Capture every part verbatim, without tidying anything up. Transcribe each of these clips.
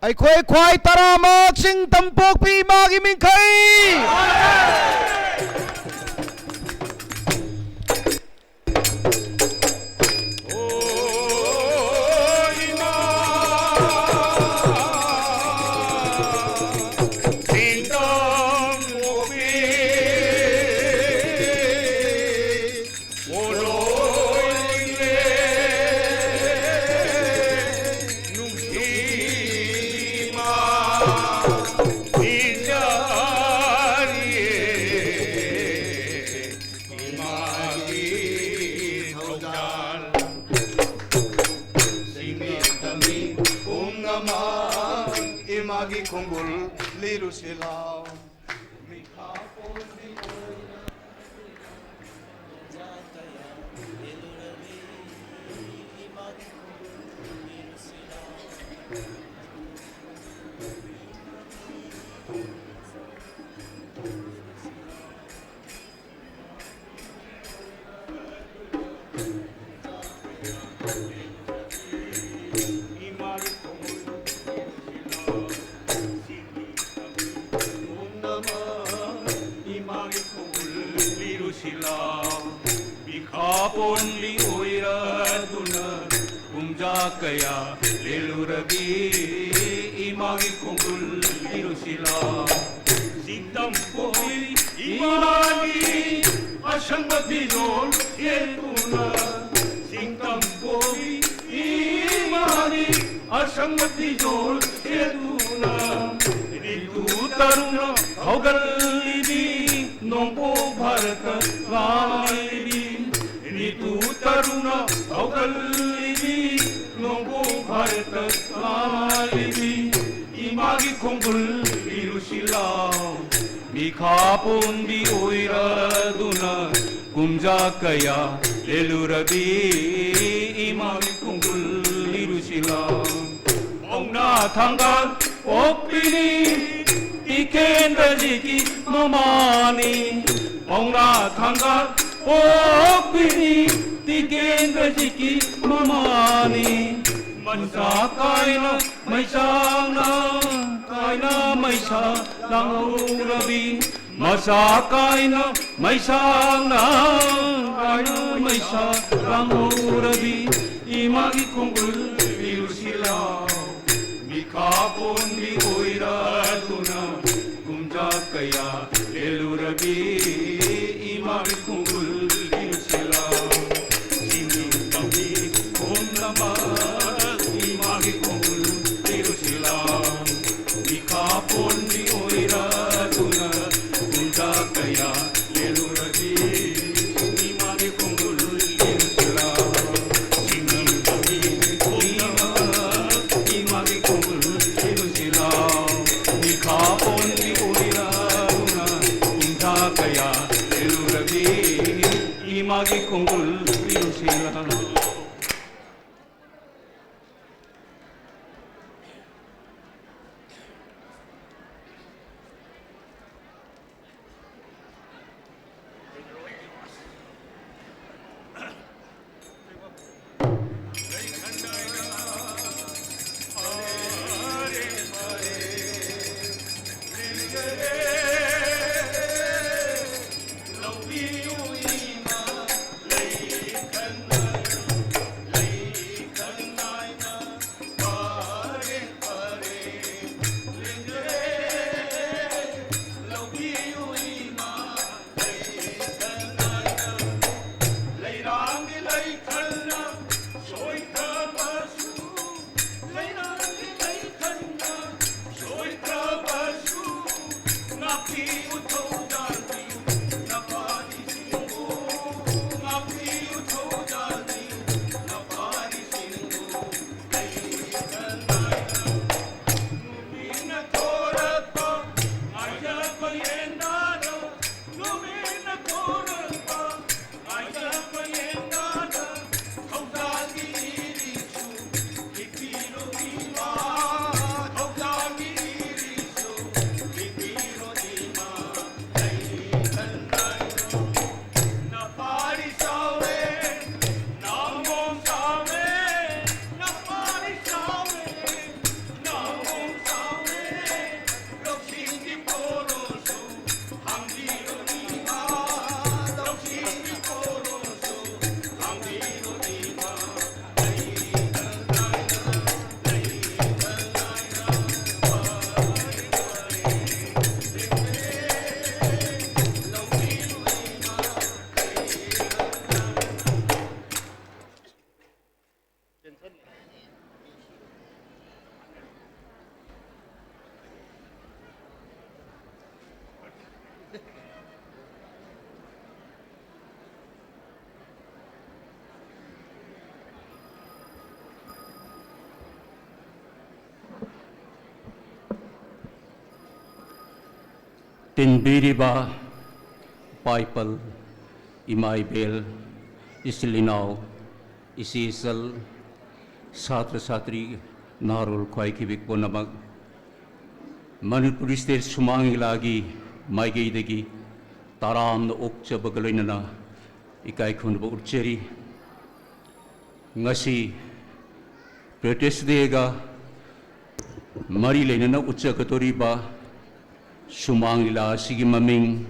ꯑꯩꯈꯣꯏ ꯈ꯭ꯋꯥꯏ ꯇꯔꯥꯃꯛ ꯆꯤꯡ ꯇꯝꯄꯣꯛꯄꯤ ꯏꯃꯥꯒꯤ ꯃꯤꯡꯈꯩ꯫ ꯏꯃꯥꯒꯤ ꯈꯣꯡꯒꯨꯜ ꯂꯤꯔꯨꯁꯤꯂꯥꯎ꯫ ꯏꯃꯥꯒꯤ ꯈꯣꯡꯒꯨꯜ ꯂꯤꯔꯨꯁꯤꯂꯥ꯫ ꯃꯤꯈꯥ ꯄꯣꯟꯕꯤ ꯑꯣꯏꯔꯗꯨꯅ ꯀꯨꯝꯖꯥ ꯀꯌꯥ ꯂꯦꯜꯂꯨꯔꯕꯤ ꯏꯃꯥꯒꯤ ꯈꯣꯡꯒꯨꯜ ꯂꯤꯔꯨꯁꯤꯂꯥ꯫ ꯁꯤꯡꯇꯝ ꯄꯣꯛꯏ ꯏꯃꯥꯒꯤ ꯑꯁꯪꯕ ꯐꯤꯖꯣꯜ ꯁꯦꯠꯇꯨꯅ, ꯁꯤꯡꯇꯝ ꯄꯣꯛꯏ ꯏꯃꯥꯒꯤ ꯑꯁꯪꯕ ꯐꯤꯖꯣꯜ ꯁꯦꯠꯇꯨꯅ, ꯔꯤꯇꯨ ꯇꯔꯨꯅ ꯍꯧꯒꯠꯂꯤꯕꯤ ꯅꯣꯡꯄꯣꯛ ꯚꯥꯔꯠꯇ ꯉꯥꯜꯂꯤꯕꯤ, ꯔꯤꯇꯨ ꯇꯔꯨꯅ ꯍꯧꯒꯠꯂꯤꯕꯤ ꯅꯣꯡꯄꯣꯛ ꯚꯥꯔꯠꯇ ꯉꯥꯜꯂꯤꯕꯤ ꯏꯃꯥꯒꯤ ꯈꯣꯡꯒꯨꯜ ꯂꯤꯔꯨꯁꯤꯂꯥꯎ꯫ ꯃꯤꯈꯥ ꯄꯣꯟꯕꯤ ꯑꯣꯏꯔꯗꯨꯅ ꯀꯨꯝꯖꯥ ꯀꯌꯥ ꯂꯦꯜꯂꯨꯔꯕꯤ ꯏꯃꯥꯒꯤ ꯈꯣꯡꯒꯨꯜ ꯂꯤꯔꯨꯁꯤꯂꯥꯎ꯫ ꯄꯥꯎꯅꯥ ꯊꯥꯡꯒꯥꯜ ꯄꯣꯛꯄꯤꯅꯤ ꯇꯤꯀꯦꯟꯗ꯭ꯔꯖꯤꯠꯀꯤ ꯃꯃꯥꯅꯤ꯫ ꯄꯥꯎꯅꯥ ꯊꯥꯡꯒꯥꯜ ꯄꯣꯛꯄꯤꯅꯤ ꯇꯤꯀꯦꯟꯗ꯭ꯔꯖꯤꯠꯀꯤ ꯃꯃꯥꯅꯤ꯫ ꯃꯆꯥ ꯀꯥꯏꯅ ꯃꯩꯆꯥꯛꯅ ꯃꯩꯁꯥ ꯂꯥꯡꯍꯧꯔꯕꯤ, ꯃꯆꯥ ꯀꯥꯏꯅ ꯃꯩꯁꯥ ꯂꯥꯡ ꯀꯥꯏꯅ ꯃꯩꯁꯥ ꯂꯥꯡꯍꯧꯔꯕꯤ, ꯏꯃꯥꯒꯤ ꯈꯣꯡꯒꯨꯜ ꯏꯔꯨꯁꯤ ꯂꯥꯎ꯫ ꯃꯤꯈꯥ ꯄꯣꯟꯕꯤ ꯑꯣꯏꯔꯗꯨꯅ ꯀꯨꯝꯖꯥ ꯀꯌꯥ ꯂꯦꯜꯂꯨꯔꯕꯤ, ꯏꯃꯥꯒꯤ ꯈꯣꯡꯒꯨꯜ ꯏꯔꯨꯁꯤ ꯂꯥꯎ꯫ ꯆꯤꯡꯒꯤ ꯄꯥꯝꯕꯤ ꯈꯣꯝꯅꯕ ꯏꯃꯥꯒꯤ ꯈꯣꯡꯒꯨꯜ ꯏꯔꯨꯁꯤ ꯂꯥꯎ꯫ ꯃꯤꯈꯥ ꯄꯣꯟꯕꯤ ꯑꯣꯏꯔꯗꯨꯅ ꯀꯨꯝꯖꯥ ꯀꯌꯥ ꯂꯦꯜꯂꯨꯔꯕꯤ, ꯏꯃꯥꯒꯤ ꯈꯣꯡꯒꯨꯜ ꯏꯔꯨꯁꯤ ꯂꯥꯎ꯫ ꯆꯤꯡꯒꯤ ꯄꯥꯝꯕꯤ ꯈꯣꯝꯅꯕ ꯏꯃꯥꯒꯤ ꯈꯣꯡꯒꯨꯜ ꯏꯔꯨꯁꯤ ꯂꯥꯎ꯫ ꯃꯤꯈꯥ ꯄꯣꯟꯕꯤ ꯑꯣꯏꯔꯗꯨꯅ ꯀꯨꯝꯖꯥ ꯀꯌꯥ ꯇꯤꯟꯕꯤꯔꯤꯕ ꯄꯥꯏꯄꯜ, ꯏꯃꯥ ꯏꯕꯦꯜ, ꯏꯆꯤꯜ ꯏꯅꯥꯎ, ꯏꯆꯦ ꯏꯆꯜ, ꯁꯥꯇ꯭ꯔ ꯁꯥꯇ꯭ꯔꯤ, ꯅꯍꯥꯔꯣꯜ ꯈ꯭ꯋꯥꯏꯈꯤꯕꯤ ꯄꯨꯝꯅꯃꯛ, ꯃꯅꯤꯄꯨꯔ ꯁ꯭ꯇꯦꯠ ꯁꯨꯃꯥꯡ ꯂꯤꯂꯥꯒꯤ ꯃꯥꯏꯀꯩꯗꯒꯤ ꯇꯔꯥꯝꯅ ꯑꯣꯛꯆꯕꯒ ꯂꯣꯏꯅꯅ ꯏꯀꯥꯏ ꯈꯨꯝꯅꯕ ꯎꯠꯆꯔꯤ꯫ ꯉꯁꯤ ꯄ꯭ꯔꯣꯇꯦꯁ ꯗꯦꯒ ꯃꯔꯤ ꯂꯩꯅꯅ ꯎꯠꯆꯒꯗꯧꯔꯤꯕ ꯁꯨꯃꯥꯡ ꯂꯤꯂꯥ ꯑꯁꯤꯒꯤ ꯃꯃꯤꯡ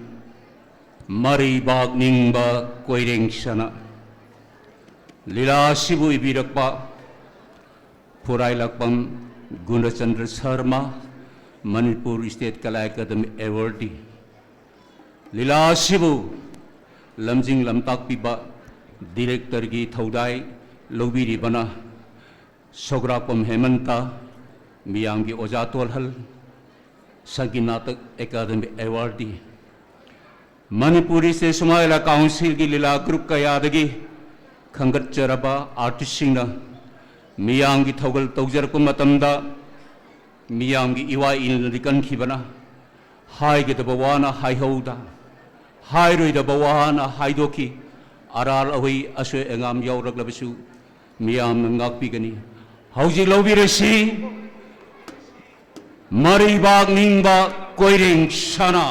ꯃꯔꯩꯕꯥꯛ ꯅꯤꯡꯕ ꯀꯣꯏꯔꯦꯡ ꯁꯅꯥ꯫ ꯂꯤꯂꯥ ꯑꯁꯤꯕꯨ ꯏꯕꯤꯔꯛꯄ ꯐꯨꯔꯥꯏꯂꯥꯛꯄꯝ ꯒꯨꯅꯆꯟꯗ꯭ꯔ ꯁꯔꯃ, ꯃꯅꯤꯄꯨꯔ ꯁ꯭ꯇꯦꯠ ꯀꯂꯥ ꯑꯦꯀꯥꯗꯦꯃꯤ ꯑꯦꯋꯥꯔꯗꯤ꯫ ꯂꯤꯂꯥ ꯑꯁꯤꯕꯨ ꯂꯝꯖꯤꯡ ꯂꯝꯇꯥꯛꯄꯤꯕ ꯗꯤꯔꯦꯛꯇꯔꯒꯤ ꯊꯧꯗꯥꯏ ꯂꯧꯕꯤꯔꯤꯕꯅ ꯁꯧꯒ꯭ꯔꯥꯛꯄꯝ ꯍꯦꯃꯟꯇ, ꯃꯤꯌꯥꯝꯒꯤ ꯑꯣꯖꯥ ꯇꯣꯜꯍꯜ, ꯁꯪꯒꯤꯠ ꯅꯥꯇꯛ ꯑꯦꯀꯥꯗꯦꯃꯤ ꯑꯦꯋꯥꯔꯗꯤ꯫ ꯃꯅꯤꯄꯨꯔ ꯁ꯭ꯇꯦꯠ ꯁꯨꯃꯥꯡ ꯂꯤꯂꯥ ꯀꯥꯎꯟꯁꯤꯜꯒꯤ ꯂꯤꯂꯥ ꯒ꯭ꯔꯨꯞ ꯀꯌꯥꯗꯒꯤ ꯈꯟꯒꯠꯆꯔꯕ ꯑꯥꯔꯇꯤꯁꯁꯤꯡꯅ ꯃꯤꯌꯥꯝꯒꯤ ꯊꯧꯒꯜ ꯇꯧꯖꯔꯛꯄ ꯃꯇꯝꯗ ꯃꯤꯌꯥꯝꯒꯤ ꯏꯋꯥ ꯏꯅꯗꯤ ꯀꯟꯈꯤꯕꯅ ꯍꯥꯏꯒꯗꯕ ꯋꯥꯅ ꯍꯥꯏꯍꯧꯗ, ꯍꯥꯏꯔꯣꯏꯗꯕ ꯋꯥꯅ ꯍꯥꯏꯗꯣꯛꯈꯤ꯫ ꯑꯔꯥꯜ ꯑꯍꯣꯏ ꯑꯁꯣꯏ ꯑꯉꯥꯝ ꯌꯥꯎꯔꯛꯂꯕꯁꯨ ꯃꯤꯌꯥꯝꯅ ꯉꯥꯛꯄꯤꯒꯅꯤ꯫ ꯍꯧꯖꯤꯛ ꯂꯧꯕꯤꯔꯁꯤ꯫ ꯃꯔꯩꯕꯥꯛ ꯅꯤꯡꯕ ꯀꯣꯏꯔꯦꯡ ꯁꯅꯥ꯫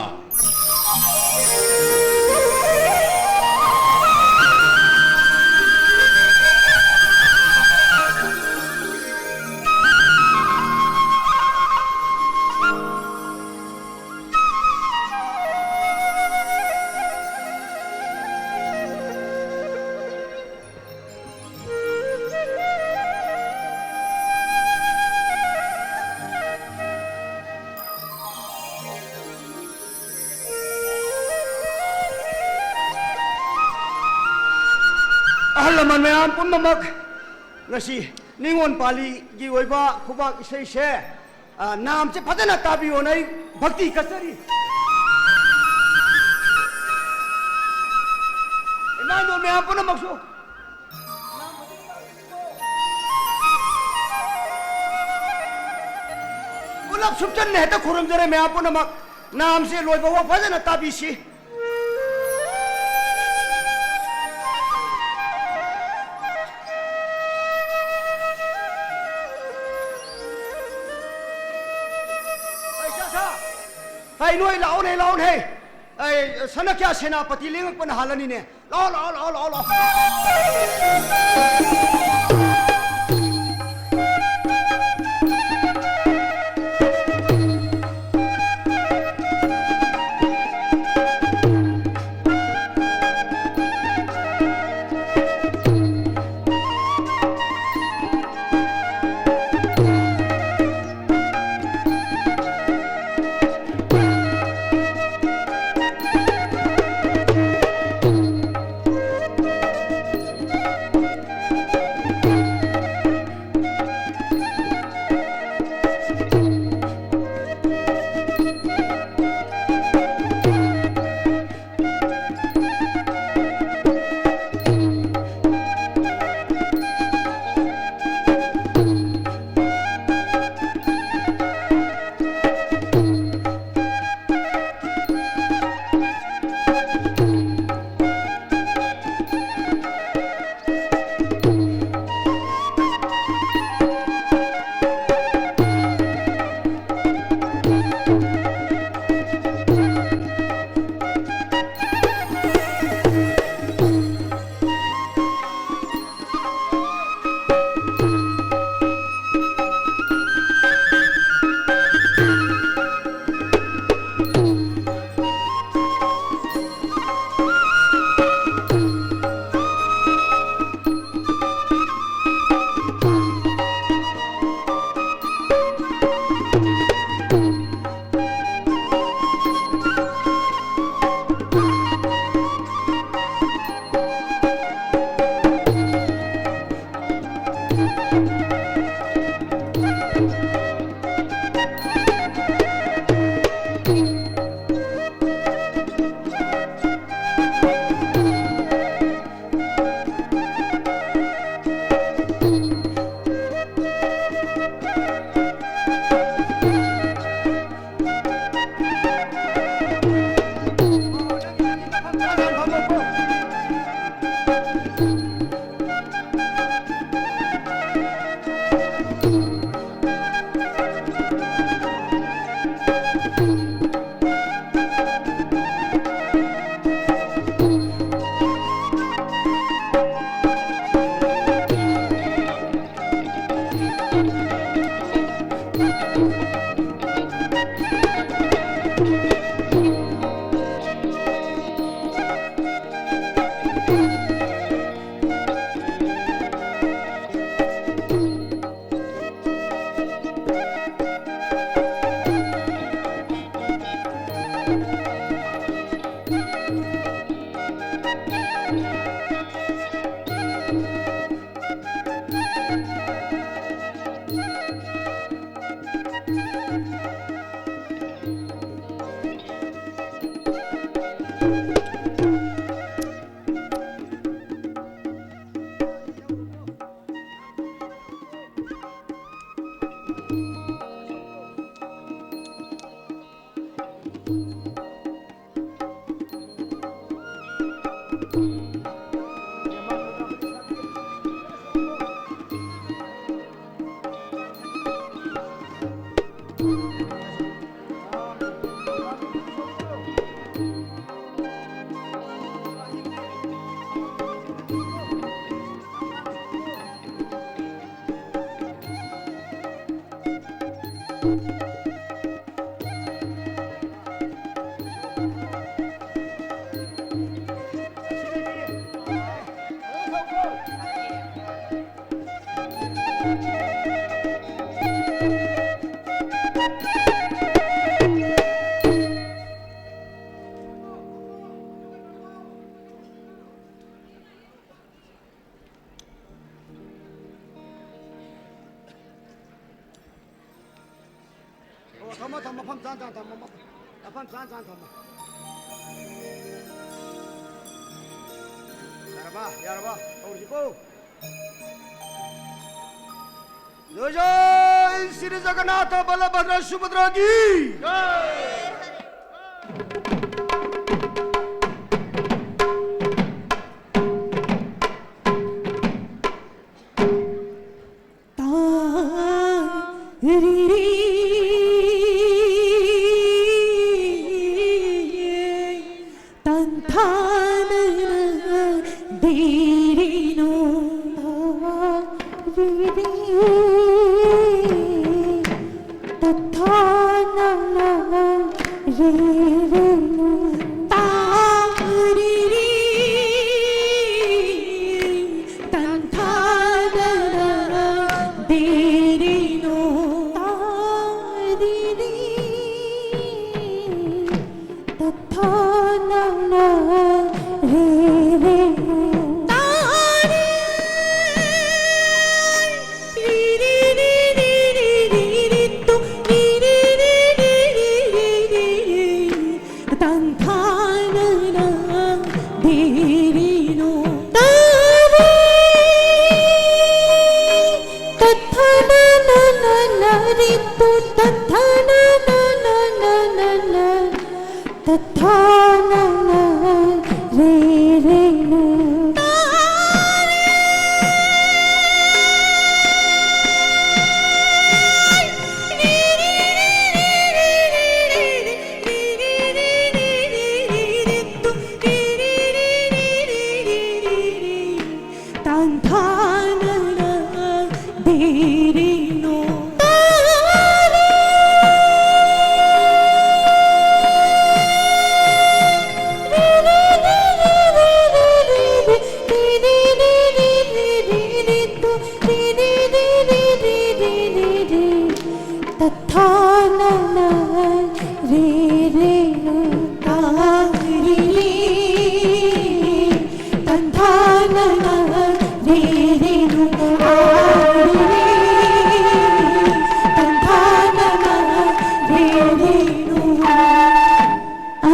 ꯑꯍꯜ ꯂꯃꯟ ꯃꯌꯥꯝ ꯄꯨꯝꯅꯃꯛ, ꯉꯁꯤ ꯅꯤꯉꯣꯜ ꯄꯥꯜꯂꯤꯒꯤ ꯑꯣꯏꯕ ꯈꯨꯕꯥꯛ ꯏꯁꯩꯁꯦ, ꯑ, ꯅꯥꯝꯁꯦ ꯐꯖꯅ ꯇꯥꯕꯤꯌꯣꯅ ꯑꯩ ꯚꯛꯇꯤ ꯀꯠꯆꯔꯤ꯫ ꯏꯃꯥ ꯏꯕꯦꯟ ꯃꯌꯥꯝ ꯄꯨꯝꯅꯃꯛꯁꯨ ꯄꯨꯂꯞ ꯁꯨꯞꯆꯟꯅ ꯍꯦꯛꯇ ꯈꯨꯔꯨꯝꯖꯔꯦ ꯃꯌꯥꯝ ꯄꯨꯝꯅꯃꯛ꯫ ꯅꯥꯝꯁꯦ ꯂꯣꯏꯕ ꯐꯥꯎ ꯐꯖꯅ ꯇꯥꯕꯤꯁꯤ꯫ ꯑꯩ ꯆꯥ ꯁꯥ꯫ ꯑꯩ ꯅꯣꯏ ꯂꯥꯛꯑꯣꯅꯦ, ꯂꯥꯛꯑꯣꯅꯦ꯫ ꯑꯩ ꯁꯅꯥꯈ꯭ꯌꯥ ꯁꯦꯅꯥꯄꯇꯤ ꯂꯦꯡꯉꯛꯄꯅ ꯍꯥꯜꯂꯅꯤꯅꯦ꯫ ꯂꯥꯛꯑꯣ, ꯂꯥꯛꯑꯣ, ꯂꯥꯛꯑꯣ, ꯂꯥꯛꯑꯣ, ꯂꯥꯛꯑꯣ꯫ ꯑꯣ, ꯊꯝꯃꯣ, ꯊꯝꯃꯣ, ꯃꯐꯝ ꯆꯥꯅ ꯆꯥꯅ ꯊꯝꯃꯣ, ꯃꯐꯝ ꯆꯥꯅ ꯆꯥꯅ ꯊꯝꯃꯣ꯫ ꯌꯥꯔꯕ? ꯌꯥꯔꯕ? ꯍꯧꯔꯁꯤꯀꯣ꯫ ꯖꯣꯏ ꯖꯣꯏ ꯁ꯭ꯔꯤ ꯖꯒꯟꯅꯥꯊ ꯕꯂꯚꯗ꯭ꯔ ꯁꯨꯚꯗ꯭ꯔꯥꯒꯤ꯫ ꯇꯥ ꯔꯤ ꯔꯤ ꯇꯟꯊꯥꯅ ꯗꯤꯔꯤꯅꯣ ꯔꯤ ꯔꯤ ꯊꯥ ꯅ ꯅ ꯔꯤ ꯔꯤ ꯅꯨ ꯇꯥ ꯔꯤ ꯔꯤ ꯇꯟ ꯊꯥ ꯅ ꯅ ꯗꯤ ꯔꯤ ꯅꯨ ꯇꯥ ꯔꯤ ꯔꯤ ꯇ ꯊꯥ ꯅ ꯅ ꯔꯤ ꯔꯤ ꯅꯨ ꯇꯥ ꯔꯤ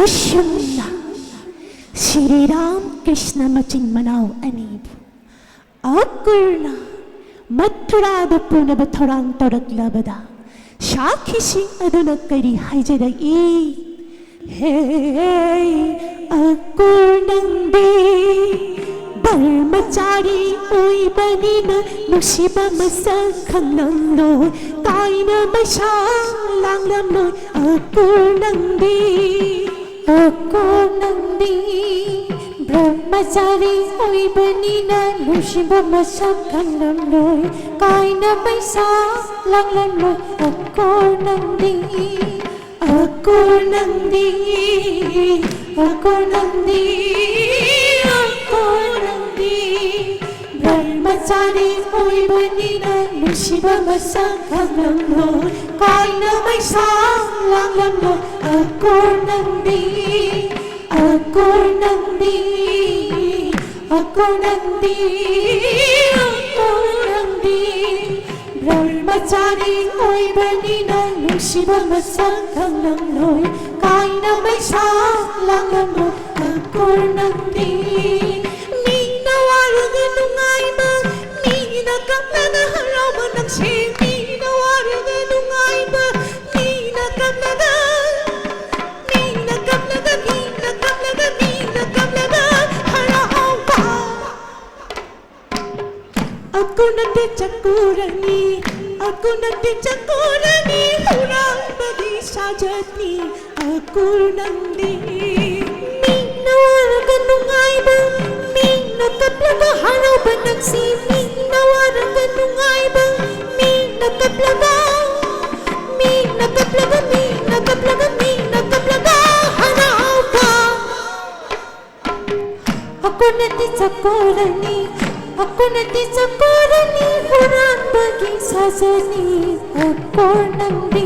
ꯑꯁꯨꯝꯅ ꯁ꯭ꯔꯤ ꯔꯥꯝ ꯀ꯭ꯔꯤꯁꯅ ꯃꯆꯤꯟ ꯃꯅꯥꯎ ꯑꯅꯤꯕꯨ ꯑꯀꯨꯔꯅ ꯃꯊꯨꯔꯥꯗ ꯄꯨꯅꯕ ꯊꯧꯔꯥꯡ ꯇꯧꯔꯛꯂꯕꯗ ꯁꯥꯈꯤꯁꯤꯡ ꯑꯗꯨꯅ ꯀꯔꯤ ꯍꯥꯏꯖꯔꯛꯏ? ꯍꯦ ꯑꯀꯨꯔ ꯅꯪꯗꯤ ꯕ꯭ꯔꯍ꯭ꯃꯆꯥꯔꯤ ꯑꯣꯏꯕꯅꯤꯅ ꯅꯨꯡꯁꯤꯕ ꯃꯁꯛ ꯈꯪꯂꯝꯂꯣꯏ, ꯀꯥꯏꯅ ꯃꯩꯁꯥ ꯂꯥꯡꯂꯝꯂꯣꯏ ꯑꯀꯨꯔ ꯅꯪꯗꯤ꯫ ꯑꯀꯨꯔ ꯅꯪꯗꯤ ꯕ꯭ꯔꯍ꯭ꯃꯆꯥꯔꯤ ꯑꯣꯏꯕꯅꯤꯅ ꯅꯨꯡꯁꯤꯕ ꯃꯁꯛ ꯈꯪꯂꯝꯂꯣꯏ꯫ ꯀꯥꯏꯅ ꯃꯩꯁꯥ ꯂꯥꯡꯂꯝꯂꯣꯏ ꯑꯀꯣꯔ ꯅꯪꯗꯤ꯫ ꯑꯀꯣꯔ ꯅꯪꯗꯤ, ꯑꯀꯣꯔ ꯅꯪꯗꯤ, ꯑꯀꯣꯔ ꯅꯪꯗꯤ꯫ ꯕ꯭ꯔꯍ꯭ꯃꯆꯥꯔꯤ ꯑꯣꯏꯕꯅꯤꯅ ꯅꯨꯡꯁꯤꯕ ꯃꯁꯛ ꯈꯪꯂꯝꯂꯣꯏ꯫ ꯀꯥꯏꯅ ꯃꯩꯁꯥ ꯂꯥꯡꯂꯝꯂꯣꯏ ꯑꯀꯣꯔ ꯅꯪꯗꯤ꯫ ꯑꯀꯣꯔ ꯅꯪꯗꯤ, ꯑꯀꯣꯔ ꯅꯪꯗꯤ, ꯑꯀꯣꯔ ꯅꯪꯗꯤ꯫ ꯕ꯭ꯔꯍ꯭ꯃꯆꯥꯔꯤ ꯑꯣꯏꯕꯅꯤꯅ ꯅꯨꯡꯁꯤꯕ ꯃꯁꯛ ꯈꯪꯂꯝꯂꯣꯏ꯫ ꯀꯥꯏꯅ ꯃꯩꯁꯥ ꯂꯥꯡꯂꯝꯂꯣꯏ ꯑꯀꯣꯔ ꯅꯪꯗꯤ꯫ ꯃꯤꯅ ꯋꯥꯔꯒ ꯅꯨꯡꯉꯥꯏꯕ, ꯃꯤꯅ ꯀꯞꯂꯒ ꯍꯔꯥꯎꯕ ꯅꯪꯁꯦ꯫ ꯃꯤꯅ ꯋꯥꯔꯒ ꯅꯨꯡꯉꯥꯏꯕ, ꯃꯤꯅ ꯀꯞꯂꯒ, ꯃꯤꯅ ꯀꯞꯂꯒ, ꯃꯤꯅ ꯀꯞꯂꯒ, ꯃꯤꯅ ꯀꯞꯂꯒ ꯍꯔꯥꯎꯕ꯫ ꯑꯀꯣꯔ ꯅꯠꯇꯦ ꯆꯀꯣꯔꯅꯤ, ꯑꯀꯣꯔ ꯅꯠꯇꯦ ꯆꯀꯣꯔꯅꯤ, ꯍꯨꯔꯥꯟꯕꯒꯤ ꯁꯥꯖꯠꯅꯤ ꯑꯀꯣꯔ ꯅꯪꯗꯤ꯫ ꯃꯤꯅ ꯋꯥꯔꯒ ꯅꯨꯡꯉꯥꯏꯕ, ꯃꯤꯅ ꯀꯞꯂꯒ ꯍꯔꯥꯎꯕ ꯅꯪꯁꯤ꯫ ꯃꯤꯅ ꯋꯥꯔꯒ ꯅꯨꯡꯉꯥꯏꯕ, ꯃꯤꯅ ꯀꯞꯂꯒ, ꯃꯤꯅ ꯀꯞꯂꯒ, ꯃꯤꯅ ꯀꯞꯂꯒ, ꯃꯤꯅ ꯀꯞꯂꯒ ꯍꯔꯥꯎꯕ꯫ ꯑꯀꯣꯔ ꯅꯠꯇꯦ ꯆꯀꯣꯔꯅꯤ, ꯑꯀꯣꯔ ꯅꯠꯇꯦ ꯆꯀꯣꯔꯅꯤ, ꯍꯨꯔꯥꯟꯕꯒꯤ ꯁꯥꯖꯠꯅꯤ ꯑꯀꯣꯔ ꯅꯪꯗꯤ꯫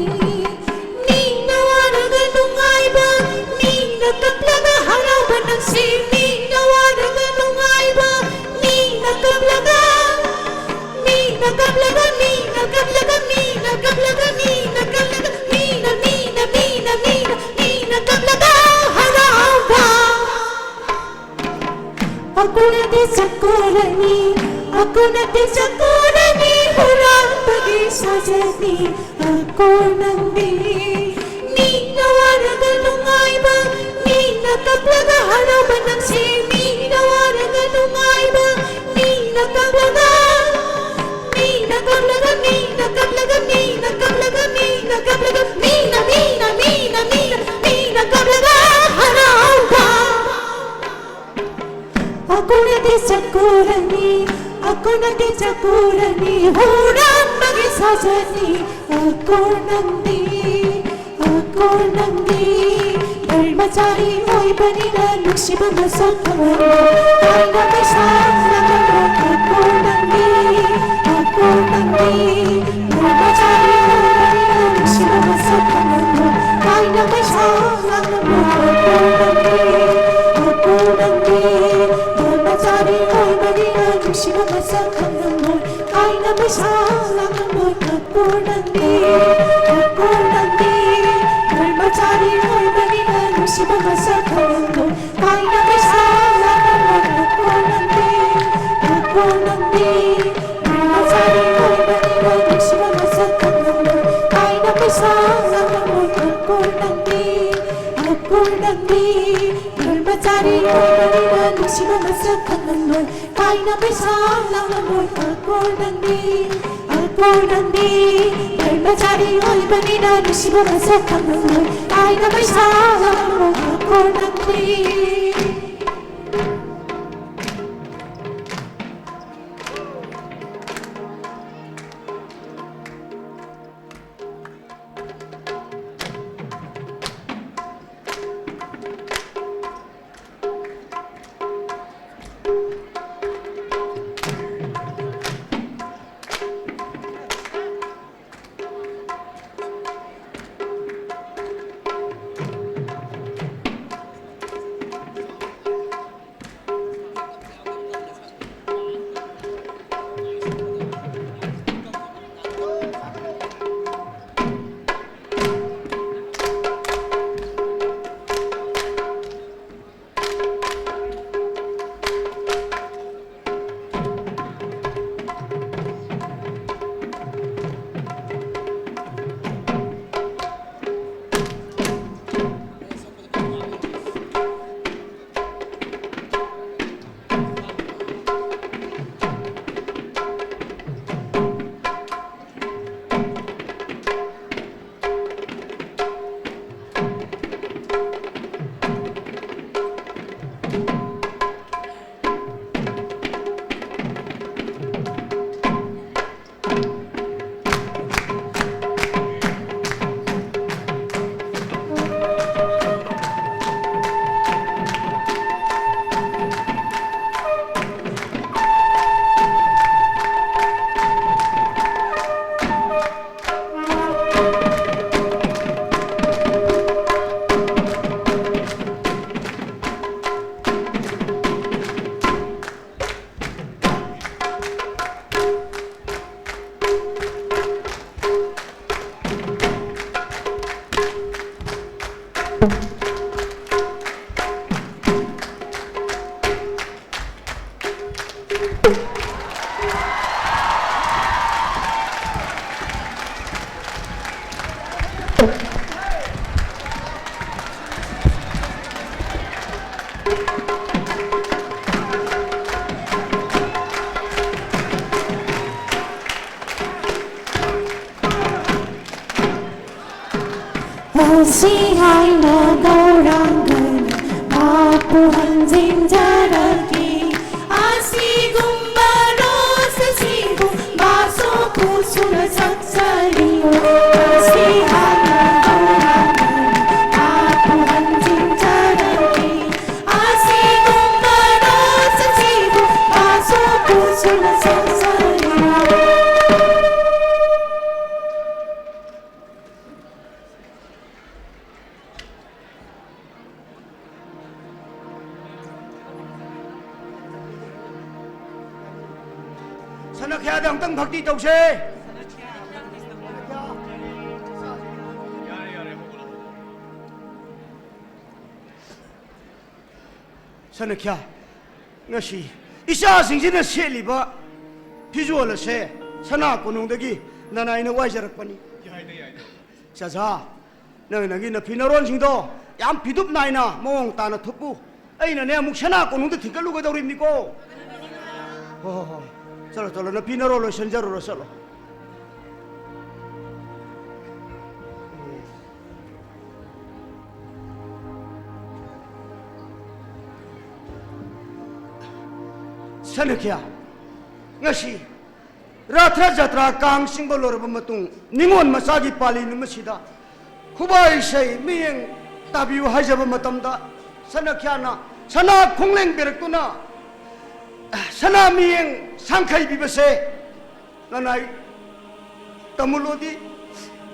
ꯃꯤꯅ ꯋꯥꯔꯒ ꯅꯨꯡꯉꯥꯏꯕ, ꯃꯤꯅ ꯀꯞꯂꯒ ꯍꯔꯥꯎꯕ ꯅꯪꯁꯤ꯫ ꯃꯤꯅ ꯋꯥꯔꯒ ꯅꯨꯡꯉꯥꯏꯕ, ꯃꯤꯅ ꯀꯞꯂꯒ, ꯃꯤꯅ ꯀꯞꯂꯒ, ꯃꯤꯅ ꯀꯞꯂꯒ, ꯃꯤꯅ ꯀꯞꯂꯒ, ꯃꯤꯅ ꯀꯞꯂꯒ, ꯃꯤꯅ, ꯃꯤꯅ, ꯃꯤꯅ, ꯃꯤꯅ, ꯃꯤꯅ ꯀꯞꯂꯒ ꯍꯔꯥꯎꯕ꯫ ꯑꯀꯣꯔ ꯅꯠꯇꯦ ꯆꯀꯣꯔꯅꯤ, ꯑꯀꯣꯔ ꯅꯠꯇꯦ ꯆꯀꯣꯔꯅꯤ, ꯍꯨꯔꯥꯟꯕꯒꯤ ꯁꯥꯖꯠꯅꯤ ꯑꯀꯣꯔ ꯅꯪꯗꯤ꯫ ꯃꯤꯅ ꯋꯥꯔꯒ ꯅꯨꯡꯉꯥꯏꯕ, ꯃꯤꯅ ꯀꯞꯂꯒ ꯍꯔꯥꯎꯕ ꯅꯪꯁꯤ꯫ ꯃꯤꯅ ꯋꯥꯔꯒ ꯅꯨꯡꯉꯥꯏꯕ, ꯃꯤꯅ ꯀꯞꯂꯒ, ꯃꯤꯅ ꯀꯞꯂꯒ, ꯃꯤꯅ ꯀꯞꯂꯒ, ꯃꯤꯅ ꯀꯞꯂꯒ, ꯃꯤꯅ ꯀꯞꯂꯒ, ꯃꯤꯅ, ꯃꯤꯅ, ꯃꯤꯅ, ꯃꯤꯅ, ꯃꯤꯅ ꯀꯞꯂꯒ ꯍꯔꯥꯎꯕ꯫ ꯅꯪꯒꯤ ꯆꯥꯛꯀꯧꯔꯅꯤ, ꯍꯨꯔꯥꯟꯕꯒꯤ ꯁꯥꯖꯅꯤ, ꯑꯀꯣꯔ ꯅꯪꯗꯤ, ꯑꯀꯣꯔ ꯅꯪꯗꯤ꯫ ꯙꯔꯃꯆꯥꯔꯤ ꯑꯣꯏꯕꯅꯤꯅ ꯅꯨꯡꯁꯤꯕ ꯃꯁꯛ ꯈꯪꯍꯜꯂꯣ꯫ ꯀꯥꯏꯅ ꯄꯩꯁꯥ ꯂꯥꯛꯂꯝꯃꯣꯏ, ꯑꯀꯣꯔ ꯅꯪꯗꯤ, ꯑꯀꯣꯔ ꯅꯪꯗꯤ꯫ ꯙꯔꯃꯆꯥꯔꯤ ꯑꯣꯏꯕꯅꯤꯅ ꯅꯨꯡꯁꯤꯕ ꯃꯁꯛ ꯈꯪꯍꯜꯂꯣ꯫ ꯀꯥꯏꯅ ꯄꯩꯁꯥ ꯂꯥꯛꯂꯝꯃꯣꯏ, ꯑꯀꯣꯔ ꯅꯪꯗꯤ, ꯑꯀꯣꯔ ꯅꯪꯗꯤ꯫ ꯙꯔꯃꯆꯥꯔꯤ ꯑꯣꯏꯕꯅꯤꯅ ꯅꯨꯡꯁꯤꯕ ꯃꯁꯛ ꯈꯪꯍꯜꯂꯣꯏ꯫ ꯀꯥꯏꯅ ꯄꯩꯁꯥ ꯂꯥꯛꯂꯝꯃꯣꯏ, ꯑꯀꯣꯔ ꯅꯪꯗꯤ, ꯑꯀꯣꯔ ꯅꯪꯗꯤ꯫ ꯙꯔꯃꯆꯥꯔꯤ ꯑꯣꯏꯕꯅꯤꯅ ꯅꯨꯡꯁꯤꯕ ꯃꯁꯛ ꯈꯪꯍꯜꯂꯣꯏ꯫ ꯀꯥꯏꯅ ꯄꯩꯁꯥ ꯂꯥꯛꯂꯝꯃꯣꯏ, ꯑꯀꯣꯔ ꯅꯪꯗꯤ, ꯑꯀꯣꯔ ꯅꯪꯗꯤ꯫ ꯙꯔꯃꯆꯥꯔꯤ ꯑꯣꯏꯕꯅꯤꯅ ꯅꯨꯡꯁꯤꯕ ꯃꯁꯛ ꯈꯪꯍꯜꯂꯣꯏ꯫ ꯀꯥꯏꯅ ꯄꯩꯁꯥ ꯂꯥꯛꯂꯝꯃꯣꯏ, ꯑꯀꯣꯔ ꯅꯪꯗꯤ, ꯑꯀꯣꯔ ꯅꯪꯗꯤ꯫ ꯙꯔꯃꯆꯥꯔꯤ ꯑꯣꯏꯕꯅꯤꯅ ꯅꯨꯡꯁꯤꯕ ꯃꯁꯛ ꯈꯪꯍꯜꯂꯣꯏ꯫ ꯀꯥꯏꯅ ꯄꯩꯁꯥ ꯂꯥꯛꯂꯝꯃꯣꯏ, ꯑꯀꯣꯔ ꯅꯪꯗꯤ, ꯑꯀꯣꯔ ꯅꯪꯗꯤ꯫ ꯙꯔꯃꯆꯥꯔꯤ ꯑꯣꯏꯕꯅꯤꯅ ꯅꯨꯡꯁꯤꯕ ꯃꯁꯛ ꯈꯪꯍꯜꯂꯣꯏ꯫ ꯀꯥꯏꯅ ꯄꯩꯁꯥ ꯂꯥꯛꯂꯝꯃꯣꯏ, ꯑꯀꯣꯔ ꯅꯪꯗꯤ꯫ ꯁꯤ ꯍꯥꯏꯅ ꯒꯧꯔꯥꯡꯒꯅ ꯃꯥꯄꯨ ꯍꯟꯖꯤꯟꯖꯔꯒꯦ꯫ ꯑꯁꯤꯒꯨꯝꯕ ꯔꯣꯁ ꯑꯁꯤꯕꯨ ꯃꯥꯁꯣ ꯀꯨꯁꯨꯅ ꯁꯛꯆꯔꯤꯌꯣ꯫ ꯑꯁꯤ ꯍꯥꯏꯅ ꯒꯧꯔꯥꯡꯒꯅ ꯃꯥꯄꯨ ꯍꯟꯖꯤꯟꯖꯔꯒꯦ꯫ ꯑꯁꯤꯒꯨꯝꯕ ꯔꯣꯁ ꯑꯁꯤꯕꯨ ꯃꯥꯁꯣ ꯀꯨꯁꯨꯅ ꯁꯛꯆꯔꯤꯌꯣ꯫ ꯁꯅꯈ꯭ꯌꯥꯗ ꯑꯃꯨꯛꯇꯪ ꯚꯛꯇꯤ ꯇꯧꯁꯦ꯫ ꯁꯅꯈ꯭ꯌꯥ, ꯉꯁꯤ ꯏꯆꯥꯁꯤꯡꯁꯤꯅ ꯁꯦꯠꯂꯤꯕ ꯐꯤꯖꯣꯜ ꯑꯁꯦ ꯁꯅꯥ ꯀꯣꯅꯨꯡꯗꯒꯤ ꯅꯅꯥꯏꯅ ꯋꯥꯏꯖꯔꯛꯄꯅꯤ꯫ ꯆꯥꯖꯥ, ꯅꯪ ꯅꯪꯒꯤ ꯅꯐꯤ ꯅꯔꯣꯟꯁꯤꯡꯗꯣ ꯌꯥꯝ ꯐꯤꯗꯨꯞ ꯅꯥꯏꯅ ꯃꯑꯣꯡ ꯇꯥꯅ ꯊꯨꯞꯄꯨ꯫ ꯑꯩꯅꯅꯦ ꯑꯃꯨꯛ ꯁꯅꯥ ꯀꯣꯅꯨꯡꯗ ꯊꯤꯟꯒꯠꯂꯨꯒꯗꯧꯔꯤꯕꯅꯤꯀꯣ꯫ ꯍꯣ, ꯍꯣ, ꯍꯣ꯫ ꯆꯠꯂꯣ, ꯆꯠꯂꯣ, ꯅꯐꯤ ꯅꯔꯣꯜ ꯂꯣꯏꯁꯤꯟꯖꯔꯨꯔꯣ, ꯆꯠꯂꯣ꯫ ꯁꯅꯈ꯭ꯌꯥ, ꯉꯁꯤ ꯔꯊ ꯖꯇ꯭ꯔꯥ ꯀꯥꯡ ꯆꯤꯡꯕ ꯂꯣꯏꯔꯕ ꯃꯇꯨꯡ, ꯅꯤꯉꯣꯜ ꯃꯆꯥꯒꯤ ꯄꯥꯂꯤ ꯅꯨꯃꯤꯠꯁꯤꯗ ꯈꯨꯕꯥꯛ ꯏꯁꯩ ꯃꯤꯠꯌꯦꯡ ꯇꯥꯕꯤꯌꯨ ꯍꯥꯏꯖꯕ ꯃꯇꯝꯗ, ꯁꯅꯈ꯭ꯌꯥꯅ ꯁꯅꯥ ꯈꯣꯡꯂꯦꯡ ꯄꯤꯔꯛꯇꯨꯅ ꯁꯅꯥ ꯃꯤꯠꯌꯦꯡ ꯁꯥꯡꯈꯩꯕꯤꯕꯁꯦ ꯅꯅꯥꯏ ꯇꯥꯃꯨꯂꯣꯗꯤ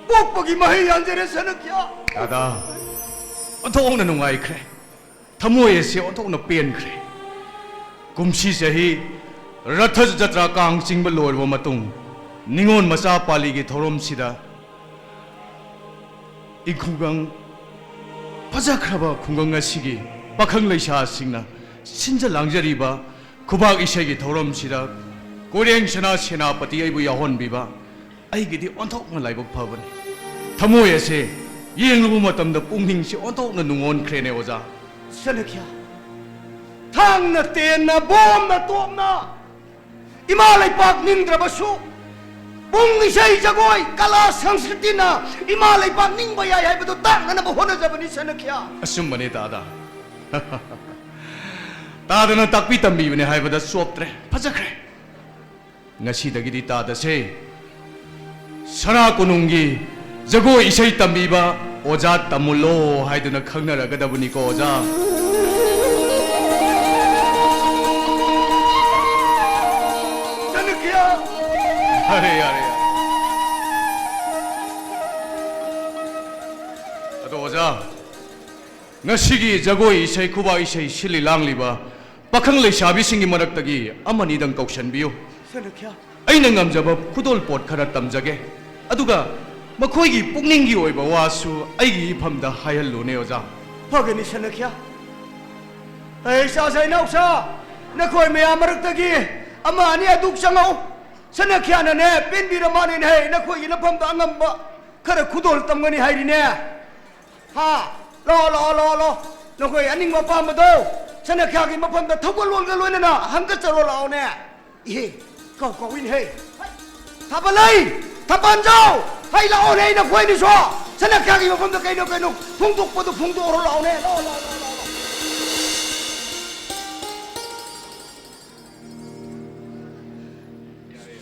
ꯄꯣꯛꯄꯒꯤ ꯃꯍꯩ ꯌꯥꯟꯖꯔꯦ ꯁꯅꯈ꯭ꯌꯥ꯫ ꯗꯥꯗꯥ, ꯑꯣꯟꯊꯣꯛꯅ ꯅꯨꯡꯉꯥꯏꯈ꯭ꯔꯦ꯫ ꯊꯃꯣꯏ ꯑꯁꯤ ꯑꯣꯟꯊꯣꯛꯅ ꯄꯦꯟꯈ꯭ꯔꯦ꯫ ꯀꯨꯝꯁꯤ ꯆꯍꯤ ꯔꯊ ꯖꯇ꯭ꯔꯥ ꯀꯥꯡ ꯆꯤꯡꯕ ꯂꯣꯏꯔꯕ ꯃꯇꯨꯡ, ꯅꯤꯉꯣꯜ ꯃꯆꯥ ꯄꯥꯂꯤꯒꯤ ꯊꯧꯔꯝꯁꯤꯗ ꯏꯪ ꯈꯨꯡꯒꯪ, ꯐꯖꯈ꯭ꯔꯕ ꯈꯨꯡꯒꯪ ꯑꯁꯤꯒꯤ ꯄꯥꯈꯪ ꯂꯩꯁꯥꯁꯤꯡꯅ ꯁꯤꯟꯖ ꯂꯥꯡꯖꯔꯤꯕ ꯈꯨꯕꯥꯛ ꯏꯁꯩꯒꯤ ꯊꯧꯔꯝꯁꯤꯗ ꯀꯣꯏꯔꯦꯡ ꯁꯅꯥ ꯁꯦꯅꯥꯄꯇꯤ ꯑꯩꯕꯨ ꯌꯥꯎꯍꯟꯕꯤꯕ ꯑꯩꯒꯤꯗꯤ ꯑꯣꯟꯊꯣꯛꯅ ꯂꯥꯏꯕꯛ ꯐꯕꯅꯤ꯫ ꯊꯃꯣꯏ ꯑꯁꯦ ꯌꯦꯡꯂꯨꯕ ꯃꯇꯝꯗ ꯄꯨꯛꯅꯤꯡꯁꯦ ꯑꯣꯟꯊꯣꯛꯅ ꯅꯨꯡꯉꯣꯟꯈ꯭ꯔꯦꯅꯦ, ꯑꯣꯖꯥ꯫ ꯁꯅꯈ꯭ꯌꯥ, ꯊꯥꯡꯅ ꯇꯦꯟꯅ, ꯕꯣꯝꯅ ꯇꯣꯞꯅ, ꯏꯃꯥ ꯂꯩꯄꯥꯛ ꯅꯤꯡꯗ꯭ꯔꯕꯁꯨ, ꯄꯨꯡ ꯏꯁꯩ ꯖꯒꯣꯏ, ꯀꯂꯥ ꯁꯪꯁꯀ꯭ꯔꯤꯇꯤꯅ ꯏꯃꯥ ꯂꯩꯕꯥꯛ ꯅꯤꯡꯕ ꯌꯥꯏ ꯍꯥꯏꯕꯗꯨ ꯇꯥꯛꯅꯅꯕ ꯍꯣꯠꯅꯖꯕꯅꯤ, ꯁꯅꯈ꯭ꯌꯥ꯫ ꯑꯆꯨꯝꯕꯅꯤ, ꯇꯥꯗ꯫ ꯇꯥꯗꯅ ꯇꯥꯛꯄꯤ ꯇꯝꯕꯤꯕꯅꯦ ꯍꯥꯏꯕꯗ ꯆꯣꯞꯇ꯭ꯔꯦ꯫ ꯐꯖꯈ꯭ꯔꯦ꯫ ꯉꯁꯤꯗꯒꯤꯗꯤ ꯇꯥꯗꯁꯦ ꯁꯅꯥ ꯀꯣꯅꯨꯡꯒꯤ ꯖꯒꯣꯏ ꯏꯁꯩ ꯇꯝꯕꯤꯕ ꯑꯣꯖꯥ ꯇꯝꯃꯨꯜꯂꯣ ꯍꯥꯏꯗꯨꯅ ꯈꯪꯅꯔꯒꯗꯕꯅꯤꯀꯣ, ꯑꯣꯖꯥ꯫ ꯆꯅꯨꯈꯤꯌꯥ! ꯌꯥꯔꯦ, ꯌꯥꯔꯦ, ꯌꯥꯔꯦ꯫ ꯑꯗꯣ ꯑꯣꯖꯥ, ꯉꯁꯤꯒꯤ ꯖꯒꯣꯏ ꯏꯁꯩ, ꯈꯨꯕꯥꯛ ꯏꯁꯩ ꯁꯤꯜꯂꯤ ꯂꯥꯡꯂꯤꯕ ꯄꯥꯈꯪ ꯂꯩꯁꯥꯕꯤꯁꯤꯡꯒꯤ ꯃꯔꯛꯇꯒꯤ ꯑꯃꯅꯤꯗꯪ ꯀꯧꯁꯟꯕꯤꯌꯨ꯫ ꯁꯅꯈ꯭ꯌꯥ꯫ ꯑꯩꯅ ꯉꯝꯖꯕ ꯈꯨꯗꯣꯜ ꯄꯣꯠ ꯈꯔ ꯇꯝꯖꯒꯦ, ꯑꯗꯨꯒ ꯃꯈꯣꯏꯒꯤ ꯄꯨꯛꯅꯤꯡꯒꯤ ꯑꯣꯏꯕ ꯋꯥꯁꯨ ꯑꯩꯒꯤ ꯏꯐꯝꯗ ꯍꯥꯏꯍꯜꯂꯨꯅꯦ, ꯑꯣꯖꯥ꯫ ꯐꯒꯅꯤ, ꯁꯅꯈ꯭ꯌꯥ꯫ ꯑꯩ ꯏꯆꯥꯁꯥ, ꯏꯅꯥꯎꯁꯥ, ꯅꯈꯣꯏ ꯃꯌꯥꯝ ꯃꯔꯛꯇꯒꯤ ꯑꯃ ꯑꯅꯤ ꯑꯗꯨꯛ ꯆꯪꯉꯛꯎ꯫ ꯁꯅꯈ꯭ꯌꯥꯅꯅꯦ, ꯄꯦꯟꯕꯤꯔ ꯃꯥꯅꯦꯅꯦ, ꯍꯦ, ꯅꯈꯣꯏꯒꯤ ꯅꯐꯝꯗ ꯑꯉꯝꯕ ꯈꯔ ꯈꯨꯗꯣꯜ ꯇꯝꯒꯅꯤ ꯍꯥꯏꯔꯤꯅꯦ꯫ ꯍꯥ? ꯂꯥꯛꯑꯣ, ꯂꯥꯛꯑꯣ, ꯂꯥꯛꯑꯣ, ꯂꯥꯛꯑꯣ꯫ ꯅꯈꯣꯏ ꯑꯅꯤꯡꯕ ꯑꯄꯥꯝꯕꯗꯣ ꯁꯅꯈ꯭ꯌꯥꯒꯤ ꯃꯐꯝꯗ ꯊꯧꯒꯜꯂꯣꯟꯒ ꯂꯣꯏꯅꯅ ꯍꯪꯒꯠꯆꯔꯣ ꯂꯥꯛꯑꯣꯅꯦ꯫ ꯏꯍꯦ, ꯀꯥꯎ ꯀꯥꯎꯏꯅꯦꯍꯦ꯫ ꯊꯥꯕꯜꯂꯩ! ꯊꯥꯕꯜꯖꯧ! ꯍꯩ ꯂꯥꯛꯑꯣꯅꯦ, ꯑꯩ ꯅꯈꯣꯏ ꯑꯅꯤꯁꯨ ꯁꯅꯈ꯭ꯌꯥꯒꯤ ꯃꯐꯝꯗ ꯀꯩꯅꯣ ꯀꯩꯅꯣ ꯐꯣꯡꯗꯣꯛꯄꯗꯣ ꯐꯣꯡꯗꯣꯛꯑꯣꯔꯣ ꯂꯥꯛꯑꯣꯅꯦ꯫ ꯂꯥꯛꯑꯣ, ꯂꯥꯛꯑꯣ, ꯂꯥꯛꯑꯣ, ꯂꯥꯛꯑꯣ, ꯂꯥꯛꯑꯣ꯫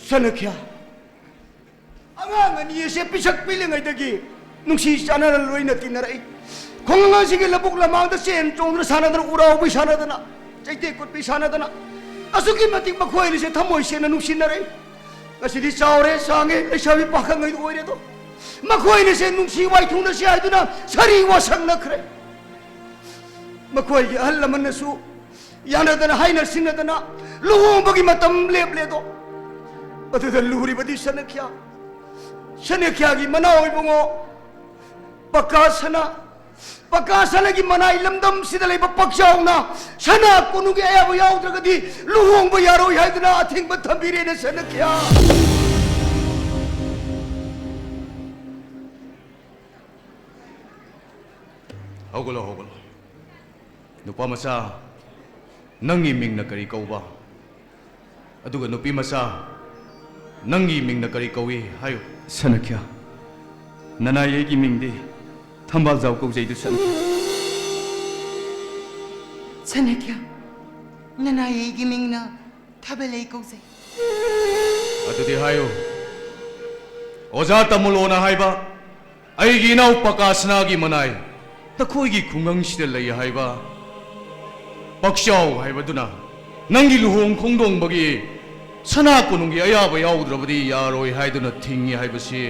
ꯁꯅꯈ꯭ꯌꯥ꯫ ꯑꯉꯥꯡ ꯑꯅꯤ ꯑꯁꯦ ꯄꯤꯁꯛ ꯄꯤꯛꯂꯤꯉꯩꯗꯒꯤ ꯅꯨꯡꯁꯤ ꯆꯥꯟꯅꯅ ꯂꯣꯏꯅ ꯇꯤꯟꯅꯔꯛꯏ꯫ ꯈꯨꯡꯒꯪ ꯑꯁꯤꯒꯤ ꯂꯧꯕꯨꯛ ꯂꯃꯥꯡꯗ ꯆꯦꯟ ꯆꯣꯡꯗꯨꯅ ꯁꯥꯟꯅꯗꯅ, ꯎꯔꯥꯎꯕꯤ ꯁꯥꯟꯅꯗꯅ, ꯆꯩꯇꯦꯛ ꯀꯨꯠꯄꯤ ꯁꯥꯟꯅꯗꯅ ꯑꯁꯨꯛꯀꯤ ꯃꯇꯤꯛ ꯃꯈꯣꯏ ꯑꯅꯤꯁꯦ ꯊꯃꯣꯏ ꯁꯦꯡꯅ ꯅꯨꯡꯁꯤꯅꯔꯛꯏ꯫ ꯉꯁꯤꯗꯤ ꯆꯥꯎꯔꯦ, ꯁꯥꯡꯉꯦ, ꯂꯩꯁꯥꯕꯤ ꯄꯥꯈꯪꯉꯩ ꯑꯣꯏꯔꯦ ꯑꯗꯣ, ꯃꯈꯣꯏ ꯑꯅꯤꯁꯦ ꯅꯨꯡꯁꯤ ꯋꯥꯏꯊꯨꯡꯅꯁꯤ ꯍꯥꯏꯗꯨꯅ ꯁꯥꯔꯤ ꯋꯥꯁꯛꯅꯈ꯭ꯔꯦ꯫ ꯃꯈꯣꯏꯒꯤ ꯑꯍꯜ ꯂꯃꯟꯅꯁꯨ ꯌꯥꯅꯗꯅ, ꯍꯥꯏꯅ ꯁꯤꯡꯅꯗꯅ ꯂꯨꯍꯣꯡꯕꯒꯤ ꯃꯇꯝ ꯂꯦꯞꯂꯦꯗꯣ꯫ ꯑꯗꯨꯗ ꯂꯨꯔꯤꯕꯗꯤ ꯁꯅꯈ꯭ꯌꯥ, ꯁꯅꯈ꯭ꯌꯥꯒꯤ ꯃꯅꯥꯎ ꯏꯕꯨꯡꯉꯣ ꯄꯀꯥ ꯁꯅꯥ, ꯄꯀꯥ ꯁꯅꯥꯒꯤ ꯃꯅꯥꯏ ꯂꯝꯗꯝꯁꯤꯗ ꯂꯩꯕ ꯄꯥꯛꯆꯥꯎꯅ ꯁꯅꯥ ꯀꯣꯅꯨꯡꯒꯤ ꯑꯌꯥꯕ ꯌꯥꯎꯗ꯭ꯔꯒꯗꯤ ꯂꯨꯍꯣꯡꯕ ꯌꯥꯔꯣꯏ ꯍꯥꯏꯗꯨꯅ ꯑꯊꯤꯡꯕ ꯊꯝꯕꯤꯔꯦꯅꯦ, ꯁꯅꯈ꯭ꯌꯥ꯫ ꯍꯧꯒꯠꯂꯣ, ꯍꯧꯒꯠꯂꯣ꯫ ꯅꯨꯄꯥ ꯃꯆꯥ, ꯅꯪꯒꯤ ꯃꯤꯡꯅ ꯀꯔꯤ ꯀꯧꯕ? ꯑꯗꯨꯒ ꯅꯨꯄꯤ ꯃꯆꯥ, ꯅꯪꯒꯤ ꯃꯤꯡꯅ ꯀꯔꯤ ꯀꯧꯏ? ꯍꯥꯏꯌꯨ꯫ ꯁꯅꯈ꯭ꯌꯥ, ꯅꯅꯥꯏ ꯑꯩꯒꯤ ꯃꯤꯡꯗꯤ ꯊꯝꯕꯥꯜꯖꯥꯎ ꯀꯧꯖꯩꯗꯨ ꯁꯅꯈ꯭ꯌꯥ꯫ ꯁꯅꯈ꯭ꯌꯥ, ꯅꯅꯥꯏ ꯑꯩꯒꯤ ꯃꯤꯡꯅ ꯊꯥꯕꯂꯩ ꯀꯧꯖꯩ꯫ ꯑꯗꯨꯗꯤ ꯍꯥꯏꯌꯨ, ꯑꯣꯖꯥ ꯇꯃꯨꯂꯣꯅ ꯍꯥꯏꯕ ꯑꯩꯒꯤ ꯏꯅꯥꯎ ꯄꯀꯥꯁꯅꯥꯒꯤ ꯃꯅꯥꯏ ꯅꯈꯣꯏꯒꯤ ꯈꯨꯡꯒꯪꯁꯤꯗ ꯂꯩ ꯍꯥꯏꯕ ꯄꯛꯆꯥꯎ ꯍꯥꯏꯕꯗꯨꯅ ꯅꯪꯒꯤ ꯂꯨꯍꯣꯡ ꯈꯣꯡꯗꯣꯡꯕꯒꯤ ꯁꯅꯥ ꯀꯣꯅꯨꯡꯒꯤ ꯑꯌꯥꯕ ꯌꯥꯎꯗ꯭ꯔꯕꯗꯤ ꯌꯥꯔꯣꯏ ꯍꯥꯏꯗꯨꯅ ꯊꯤꯡꯉꯤ ꯍꯥꯏꯕꯁꯤ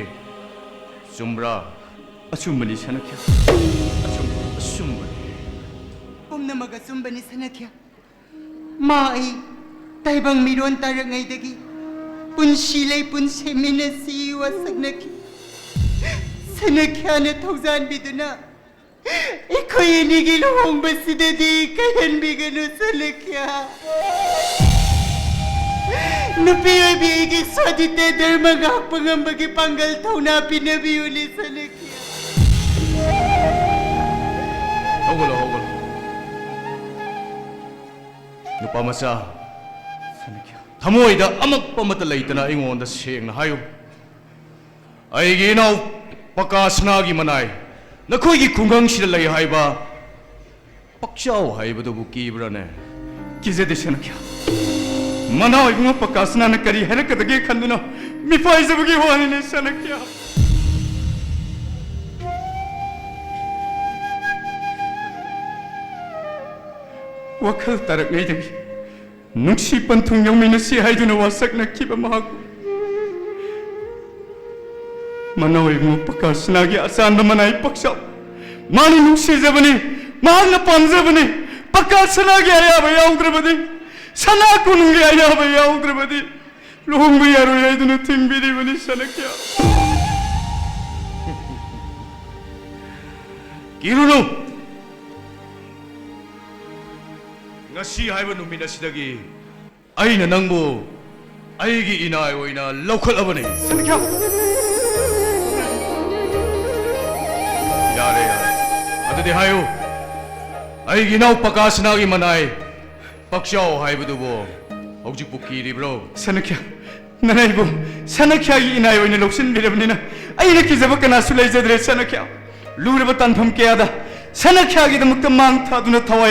ꯆꯨꯝꯕ꯭ꯔꯥ? ꯑꯆꯨꯝꯕꯅꯤ ꯁꯅꯈ꯭ꯌꯥ꯫ ꯑꯆꯨꯝꯕꯅꯤ꯫ ꯄꯨꯝꯅꯃꯛ ꯑꯆꯨꯝꯕꯅꯤ ꯁꯅꯈ꯭ꯌꯥ꯫ ꯃꯥ ꯑꯩ ꯇꯥꯏꯕꯪ ꯃꯤꯔꯣꯟ ꯇꯥꯔꯛꯉꯩꯗꯒꯤ ꯄꯨꯟꯁꯤ ꯂꯩꯄꯨꯟ ꯁꯦꯝꯃꯤꯟꯅꯁꯤ ꯋꯥꯁꯛꯅꯈꯤ꯫ ꯁꯅꯈ꯭ꯌꯥꯅ ꯊꯧꯖꯥꯟꯕꯤꯗꯨꯅ ꯑꯩꯈꯣꯏ ꯑꯅꯤꯒꯤ ꯂꯨꯍꯣꯡꯕꯁꯤꯗꯗꯤ ꯀꯥꯏꯍꯟꯕꯤꯒꯅꯨ ꯁꯅꯈ꯭ꯌꯥ꯫ ꯅꯨꯄꯤ ꯑꯣꯏꯕꯤ ꯑꯩꯒꯤ ꯁ꯭ꯋꯥꯗꯤꯇ ꯙꯔꯃ ꯉꯥꯛꯄ ꯉꯝꯕꯒꯤ ꯄꯥꯡꯒꯜ ꯊꯧꯅꯥ ꯄꯤꯅꯕꯤꯌꯨꯅꯦ ꯁꯅꯈ꯭ꯌꯥ꯫ ꯍꯧꯒꯠꯂꯣ, ꯍꯧꯒꯠꯂꯣ꯫ ꯅꯨꯄꯥ ꯃꯆꯥ, ꯁꯅꯈ꯭ꯌꯥ꯫ ꯊꯃꯣꯏꯗ ꯑꯃꯛꯄ ꯑꯃꯠꯇ ꯂꯩꯇꯅ ꯑꯩꯉꯣꯟꯗ ꯁꯦꯡꯅ ꯍꯥꯏꯌꯨ꯫ ꯑꯩꯒꯤ ꯏꯅꯥꯎ ꯄꯀꯥꯁꯅꯥꯒꯤ ꯃꯅꯥꯏ ꯅꯈꯣꯏꯒꯤ ꯈꯨꯡꯒꯪꯁꯤꯗ ꯂꯩ ꯍꯥꯏꯕ ꯄꯛꯆꯥꯎ ꯍꯥꯏꯕꯗꯨꯕꯨ ꯀꯤꯕ꯭ꯔꯥꯅꯦ? ꯀꯤꯖꯗꯦ ꯁꯅꯈ꯭ꯌꯥ꯫ ꯃꯅꯥꯎ ꯏꯕꯨꯡꯉꯣ ꯄꯀꯥꯁꯅꯥꯅ ꯀꯔꯤ ꯍꯥꯏꯔꯛꯀꯗꯒꯦ ꯈꯟꯗꯨꯅ ꯃꯤꯄꯥꯏꯖꯕꯒꯤ ꯋꯥꯅꯤꯅꯦ ꯁꯅꯈ꯭ꯌꯥ꯫ ꯋꯥꯈꯜ ꯇꯥꯔꯛꯉꯩꯗꯒꯤ ꯅꯨꯡꯁꯤ ꯄꯟꯊꯨꯡ ꯌꯧꯃꯤꯟꯅꯁꯤ ꯍꯥꯏꯗꯨꯅ ꯋꯥꯁꯛꯅꯈꯤꯕ ꯃꯍꯥꯛꯄꯨ ꯃꯅꯥꯎ ꯏꯕꯨꯡꯉꯣ ꯄꯀꯥꯁꯅꯥꯒꯤ ꯑꯆꯥꯟꯕ ꯃꯅꯥꯏ ꯄꯛꯆꯥꯎ ꯃꯥꯅ ꯅꯨꯡꯁꯤꯖꯕꯅꯤ, ꯃꯍꯥꯛꯅ ꯄꯥꯝꯖꯕꯅꯤ꯫ ꯄꯀꯥꯁꯅꯥꯒꯤ ꯑꯌꯥꯕ ꯌꯥꯎꯗ꯭ꯔꯕꯗꯤ, ꯁꯅꯥ ꯀꯣꯅꯨꯡꯒꯤ ꯑꯌꯥꯕ ꯌꯥꯎꯗ꯭ꯔꯕꯗꯤ ꯂꯨꯍꯣꯡꯕ ꯌꯥꯔꯣꯏ ꯍꯥꯏꯗꯨꯅ ꯊꯤꯡꯕꯤꯔꯤꯕꯅꯤ ꯁꯅꯈ꯭ꯌꯥ꯫ ꯀꯤꯔꯨꯅꯨ꯫ ꯉꯁꯤ ꯍꯥꯏꯕ ꯅꯨꯃꯤꯠ ꯑꯁꯤꯗꯒꯤ ꯑꯩꯅ ꯅꯪꯕꯨ ꯑꯩꯒꯤ ꯏꯅꯥꯏ ꯑꯣꯏꯅ ꯂꯧꯈꯠꯂꯕꯅꯤ꯫ ꯁꯅꯈ꯭ꯌꯥ! ꯌꯥꯔꯦ, ꯌꯥꯔꯦ꯫ ꯑꯗꯨꯗꯤ ꯍꯥꯏꯌꯨ, ꯑꯩꯒꯤ ꯏꯅꯥꯎ ꯄꯀꯥꯁꯅꯥꯒꯤ ꯃꯅꯥꯏ ꯄꯛꯆꯥꯎ ꯍꯥꯏꯕꯗꯨꯕꯨ ꯍꯧꯖꯤꯛꯄꯨ ꯀꯤꯔꯤꯕ꯭ꯔꯣ? ꯁꯅꯈ꯭ꯌꯥ, ꯅꯅꯥꯏꯕꯨ ꯁꯅꯥꯈ꯭ꯌꯥꯒꯤ ꯏꯅꯥꯏ ꯑꯣꯏꯅ ꯂꯧꯁꯤꯟꯕꯤꯔꯕꯅꯤꯅ ꯑꯩꯅ ꯀꯤꯖꯕ ꯀꯅꯥꯁꯨ ꯂꯩꯖꯗ꯭ꯔꯦ꯫ ꯁꯅꯥꯈ꯭ꯌꯥ, ꯂꯨꯔꯕ ꯇꯥꯟꯐꯝ ꯀꯌꯥꯗ ꯁꯅꯥꯈ꯭ꯌꯥꯒꯤꯗꯃꯛꯇ ꯃꯥꯡ ꯊꯥꯗꯨꯅ ꯊꯋꯥꯏ